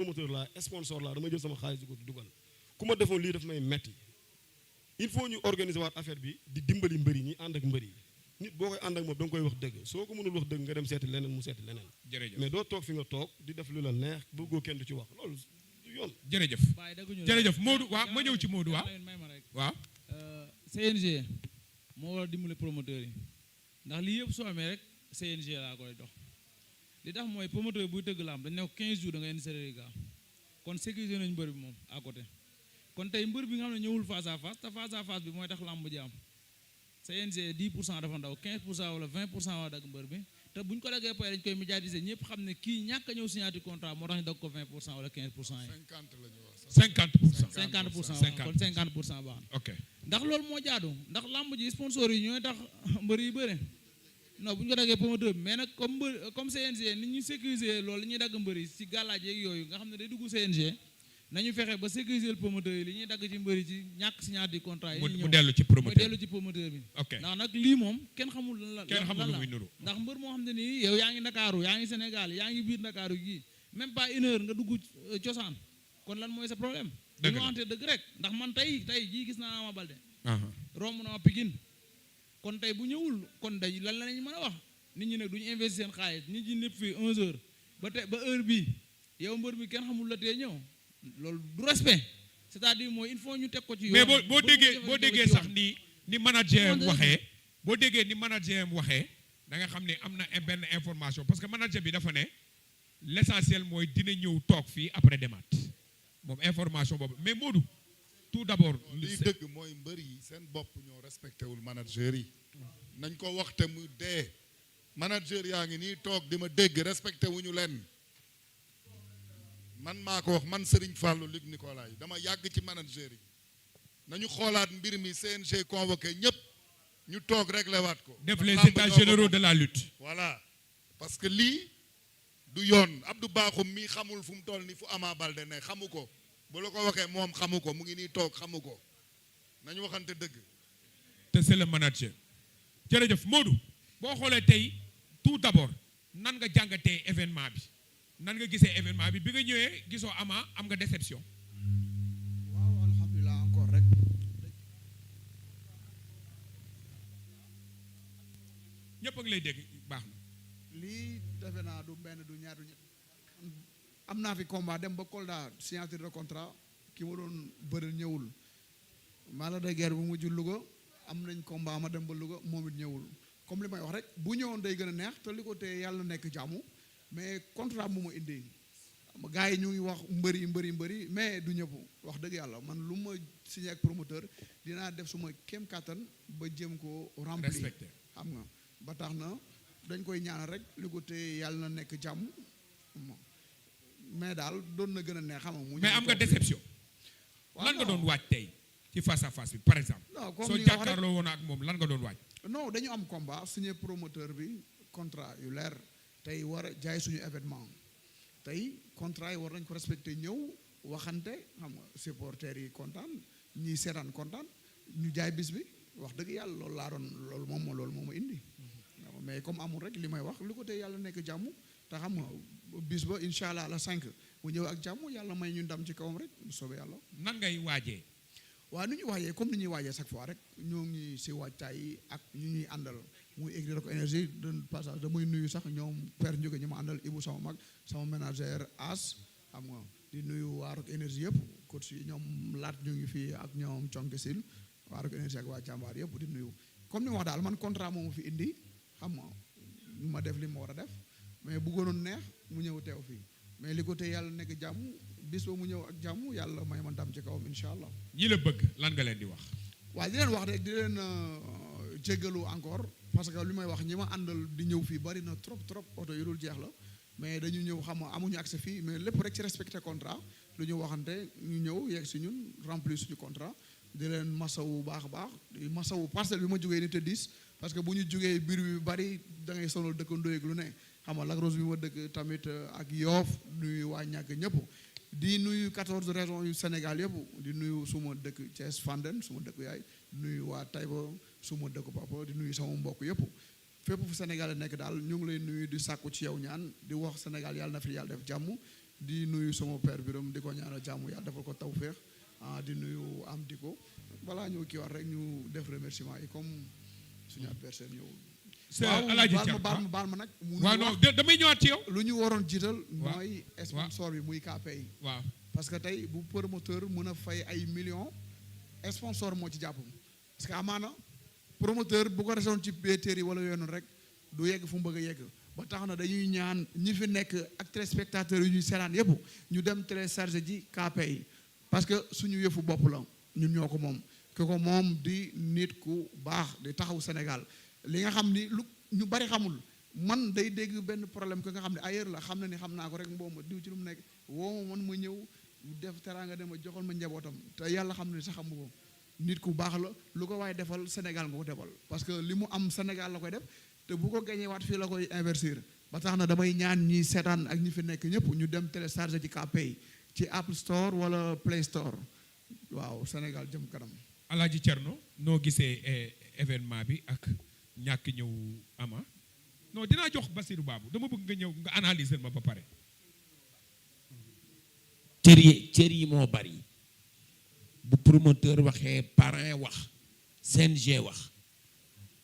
promoteur laa sponsor laa damay jël sama xaalis di ko dugal ku ma defoon lii daf may metti il faut ñu organiser waat affaire bi di dimbali mbëri ñi ànd ak mbëri nit boo koy ànd ak moom da nga koy wax dëgg soo ko mënul wax dëgg nga dem seeti leneen mu seeti leneen. jërëjëf mais doo toog fi nga toog di def lu la neex bëggoo kenn du ci wax loolu du yoon. jërëjëf jërëjëf Modou waaw ma ñëw ci Modou waaw waaw. CNG moo war a dimbali promoteur yi ndax lii yëpp soo amee rek CNG laa koy dox li tax mooy promoteur buy tëgg lamb dañ ne ko 15 jours da ngay indi certificat kon sécuriser nañu mbër bi moom à côté kon tey mbër bi nga xam ne ñëwul face à face te face à face bi mooy tax lamb ji am CNG 10% dafa ndaw 15% wala 20% waa dagg mbër bi te buñ ko daggee pare dañ koy médiatiser ñëpp xam ne kii ñàkk a ñëw signature contrat moo tax ñu dagg ko 20% wala 15% yi. 50% kon 50% baax na. ok ndax loolu moo jaadu ndax lamb ji sponsor yi ñooy tax mbër yi bëre non bu ñu ko daggee promoteur bi mais nag comme CNG ni ñu sécuriser loolu li ñuy dagg mbër yi si gàllaaj yeeg yooyu nga xam ne day dugg CNG nañu fexe ba sécuriser le promoteur yi li ñuy dagg ci mbër yi ci ñàkk signature contrat yi. mu dellu ci promoteur bi. ok ndax nag lii moom kenn xamul lan la. kenn xamul lu muy nuru ndax mbër moo xam ne nii yow yaa ngi Ndakaaru yaa ngi Sénégal yaa ngi biir Ndakaaru gii même pas une heure nga dugg cosaan kon lan mooy sa problème. dëgg la wante dëgg rek ndax man tey jii gis naa Ama Baldé. romb na ma Pikine kon tey bu ñëwul kon day lan la ñu mën a wax nit ñi nag du ñu investir seen xaalis nit ñi ñëpp fii 11h ba heure bii yow mbër mi kenn xamul la tee ñëw loolu du respect c'est-à-dire mooy il faut ñu teg ko ci yoon. mais boo déggee sax ni manager am waxee boo déggee ni manager am waxee da nga xam ne am na benn information parce que manager bi dafa ne l'essentiel mooy dina ñëw toog fii après demaat moom information boobu mais Modou tout d'abord. liy dëgg mooy mbër yi seen bopp ñoo respecté wul manager yi nañ ko waxte mu dee manager yaa ngi nii toog di ma dégg respecté wuñu leen man maa ko wax man Serigne Fallou Luc Nicolaï dama yàgg ci manager yi nañu xoolaat mbir mi CNG convoqué ñëpp ñu toog réglé waat ko. def les états généraux de la lutte. voilà parce que lii du yoon Abdou Bakhoum mii xamul fu mu toll ni fu Ama Baldé ne xamu ko bu la ko waxee moom xamu ko mu ngi nii toog xamu ko nañu waxante dëgg. te c'est le manager. jërëjëf Modou boo xoolee tey tout d'abord nan nga jàngatee événement bi nan nga gisee événement bi nga ñëwee gisoo Ama am nga déception. waaw alhamdulilah encore rek. ñëpp a ngi lay dégg baax na. lii defe naa du benn du ñaar du ñett am naa fi combat dem ba Kolda signature de contrat ki ma doon bëri ñëwul mala de guerre bu mujj Louga am nañ combat ma dem ba Louga moom it ñëwul comme li may wax rek bu ñëwoon day gën a neex te li ko tee yàlla nekk jàmm mais contrat bu ma indi gars yi ñu ngi wax mbëri mais du ñëpp wax dëgg yàlla man lu ma signé ak promoteur dinaa def suma kéem kattan ba jéem ko remplir xam nga ba tax na dañ koy ñaanal rek li ko tee yàlla na nekk jàmm mais daal doon na gën a neex xam nga mais am nga déception lan nga doon waaj tey ci face à face bi par exemple. non comme soo ni nga wax rek jàkkaarloo woon ak moom lan nga doon waaj. non dañu am combat signé promoteur bi contrat yu leer tey war a jaay suñu événement tey contrat yi war nañ ko respecté ñëw waxante xam nga supporters yi kontaan ñiy seetaan kontaan ñu jaay bis bi wax dëgg yàlla loolu laa doon loolu moo ma indi. mais comme amul rek li may wax li ko tey yàlla nekk jàmm te xam nga bis ba incha allah la 5 mu ñëw ak jàmm yàlla may ñu ndam ci kawam rek bu soobee yàlla. nan ngay waajee. waaw nu ñuy waajee comme ni ñuy waajee chaque fois rek ñoo ngi si waajtaay yi ak ñu ñuy àndal muy Agri Rock énergie de passage damay nuyu sax ñoom père Ndiouga ñi ma àndal Ibou sama mag sama ménagère As xam nga di nuyu waa Rock énergie yëpp coach yi ñoom laat ñu ngi fii ak ñoom Conke Sil waa Rock énergie ak waa jàmbaar yëpp di nuyu comme ni ma wax daal man contrat moomu fi indi xam nga ma def li ma war a def mais bu gënoon neex mu ñëw teew fii mais li ko tey yàlla nekk jàmm bis ba mu ñëw ak jàmm yàlla may ma ndam ci kawam incha allah. ñi la bëgg lan nga leen di wax. waaye di leen wax rek di leen jéggalu encore parce que li may wax ñi ma àndal di ñëw fii bari na trop oto yu dul jeex la mais dañu ñëw xam nga amuñu accès fii mais lépp rek ci respecté contrat lu ñu waxante ñu ñëw yegg si ñun remplir suñu contrat di leen masawu baax a baax di masawu parcelle bi ma jógee nit a 10 parce que bu ñu jógee biir bi bari da ngay sonal dëkkandoo ak lu ne xam nga Lac Rose bi ma dëkk tamit ak Yoff nuyu waa ñàkk ñëpp di nuyu 14 régions yu Sénégal yëpp di nuyu suma dëkk Thiès Fandène suma dëkk yaay di nuyu waa Taïba suma dëkk papa di nuyu sama mbokk yëpp fépp fu Sénégal nekk daal ñu ngi lay nuyu di sàkku ci yow ñaan di wax Sénégal yàlla na fi yàlla def jàmm di nuyu sama père Biram di ko ñaanal jàmm yàlla defal ko tawféex di nuyu am di ko balaa ñëw kii wax rek ñu def remerciement yi comme suñu adversaire ñëw. Alaaji Thiam baal ma nag. waaw non damay ñëwaat ci yow. lu ñu waroon jiital. mooy sponsor bi muy KPI. waaw parce que tey bu promoteur mën a fay ay millions sponsor moo ci jàpp parce que amaana promoteur bu ko desoon ci béykat yi wala yoonu rek du yegg fu mu bëgg a yegg ba tax na dañuy ñaan ñi fi nekk ak téléspectateurs yi ñuy seetaan yëpp ñu dem télécharger ji KPI parce que suñu yëfu bopp la ñun ñoo ko moom ki ko moom di nit ku baax di taxaw Sénégal li nga xam ni lu ñu bari xamul man day dégg benn problème que nga xam ne ailleurs la xam na ni xam naa ko rek mboo ma diw ci lu mu nekk woo ma man ma ñëw def teraanga dem joxal ma njabootam te yàlla xam ne sax xamu ko nit ku baax la lu ko waaye defal Sénégal nga ko defal parce que li mu am Sénégal la koy def te bu ko gañee waat fii la koy investir ba tax na damay ñaan ñi seetaan ak ñi fi nekk ñëpp ñu dem télécharger ci KPI ci Apple Store wala Play Store waaw Sénégal jëm kanam. Alaaji Thierno noo gisee événement bi ak ñàkk ñëw Ama non dinaa jox Basirou Babou dama bëgg nga ñëw nga analyser ma ba pare. cër yi moo bari bu promoteur waxee parrain wax CNG wax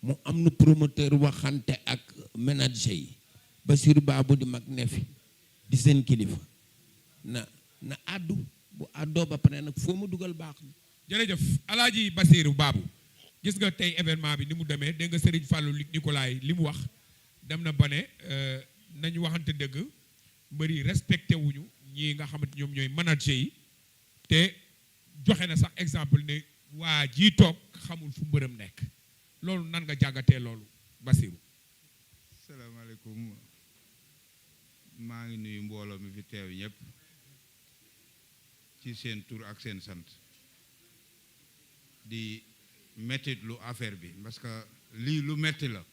mu am nu promoteur waxante ak manager yi Basirou Babou di mag ne fi di seen kilifa na àddu bu àddoo ba pare nag foo mu dugal baax na. jërëjëf Alaaji Basirou Babou gis nga tey événement bi ni mu demee dégg nga Serigne Fallou Nicolaï li mu wax dem na ba ne nañu waxante dëgg mbër yi respecté wuñu ñii nga xamante ñoom ñooy manager yi te joxe na sax exemple ne waa jii toog xamul fu mbërëm nekk loolu nan nga jàngatee loolu Basirou. salaamaaleykum maa ngi nuyu mbooloo mi fi teew ñëpp ci seen tur ak seen sant di mettit lu affaire bi parce que lii lu metti la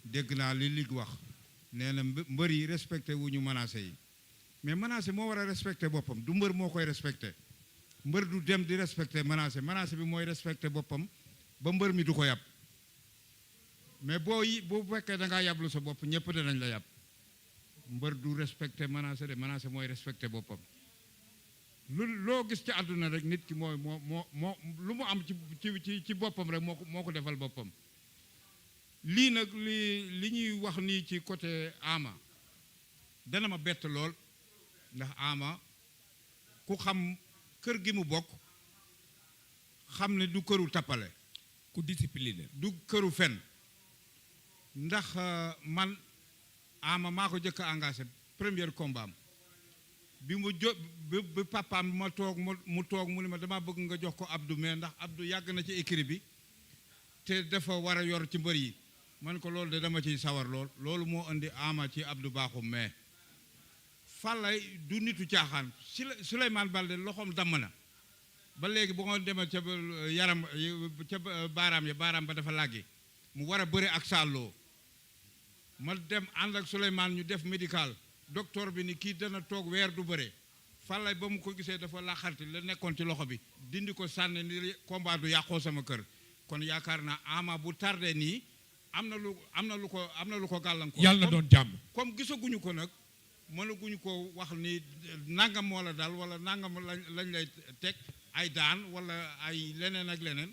dégg naa li lig wax nee na mbër yi respecté wu ñu menacé yi mais menacé moo war a respecté boppam du mbër moo koy respecté mbër du dem di respecté menacé bi mooy respecté boppam ba mbër mi du ko yàpp mais bu fekkee da ngaa yàblu sa bopp ñëpp danañ la yàpp mbër du respecté menacé mooy respecté boppam loo gis ci àdduna rek nit ki mooy moo lu mu am ci boppam rek moo ko defal boppam lii nag li ñuy wax nii ci côté Ama dana ma bett lool ndax Ama ku xam kër gi mu bokk xam ne du këru tappale ku discipliné du këru fen ndax man Ama maa ko jëkk a engagé premier combat am bi papaam ma toog mu toog mu ne ma dama bëgg nga jox ko Abdou mais ndax Abdou yàgg na ci écrit bi te dafa war a yor ci mbër yi man ko loolu de dama ciy sawar loolu moo indi Ama ci Abdou Bakhoum mais Fallay du nitu caaxaan Souleymane Balde loxoom damm na ba léegi bu nga demee ca yaram ca baaraam ba dafa làggi mu war a bëre ak sàlloo ma dem ànd ak Souleymane ñu def médical docteur bi ni kii dana toog weer du bëre Fallay ba mu ko gisee dafa laxarti la nekkoon ci loxo bi dindi ko sànni ni combat du yàqoo sama kër kon yaakaar naa Ama bu tardé nii am na lu ko gàllankoor. yàlla na doon jàmm. comme gisaguñu ko nag mënaguñu ko wax ni nangam moo la dal wala nangam lañ lay teg ay daan wala ay leneen ak leneen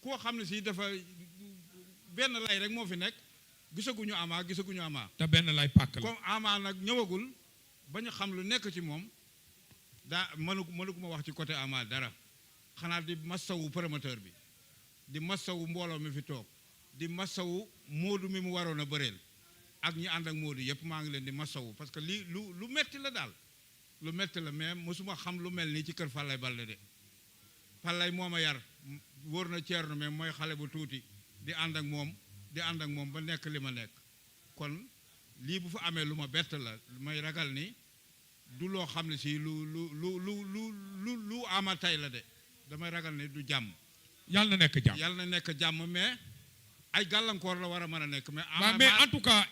koo xam ne si dafa benn lay rek moo fi nekk gisaguñu Ama. te benn lay pàkk la comme Ama nag ñëwagul ba ñu xam lu nekk ci moom daa mënu ma wax ci côté Ama dara xanaa di massawu promoteur bi di massawu mbooloo mi fi toog di massawu Moodu mi mu waroon a bëreel ak ñi ànd ak Moodu yëpp maa ngi leen di massawu parce que lii lu metti la daal lu metti la mais mosuma xam lu mel nii ci kër Fallay Balde de Fallay moo ma yar wóor na Ceerno mais mooy xale bu tuuti di ànd ak moom ba nekk li ma nekk kon lii bu fa amee lu ma bett la may ragal ni du loo xam ne si lu Ama tey la de damay ragal ni du jàmm. yàlla na nekk jàmm mais ay gàllankoor la war a mën a nekk mais. mais en tout cas.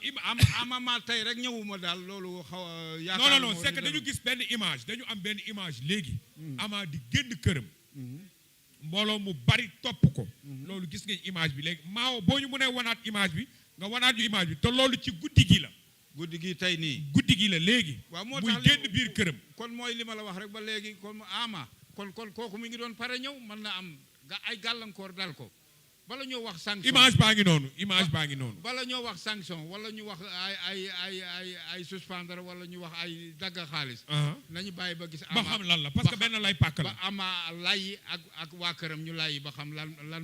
Ama ma tey rek ñëwuma daal loolu xaw a. yaakaar non c'est que dañu gis benn image dañu am benn image léegi. Ama di génn këram. mbooloo mu bari topp ko. loolu gis ngeen image bi léegi Mao boo ñu mënee wanaat image bi nga wanaat ñu image bi te loolu ci guddi gi la. guddi gi tey nii guddi gi la léegi waaw moo muy tax génn biir këram kon mooy li ma la wax rek ba léegi kon ama kon kooku mi ngi doon pare ñëw mën na am ay gàllankoor dal ko bala ñoo wax sanction image baa ngi noonu bala ñoo wax sanction wala ñu wax ay suspendre wala ñu wax ay dagg xaalis nañu bàyyi ba gis ba xam lan la parce que benn lay pàkk la ba ama lay ak waa këram ñu lay ba xam lan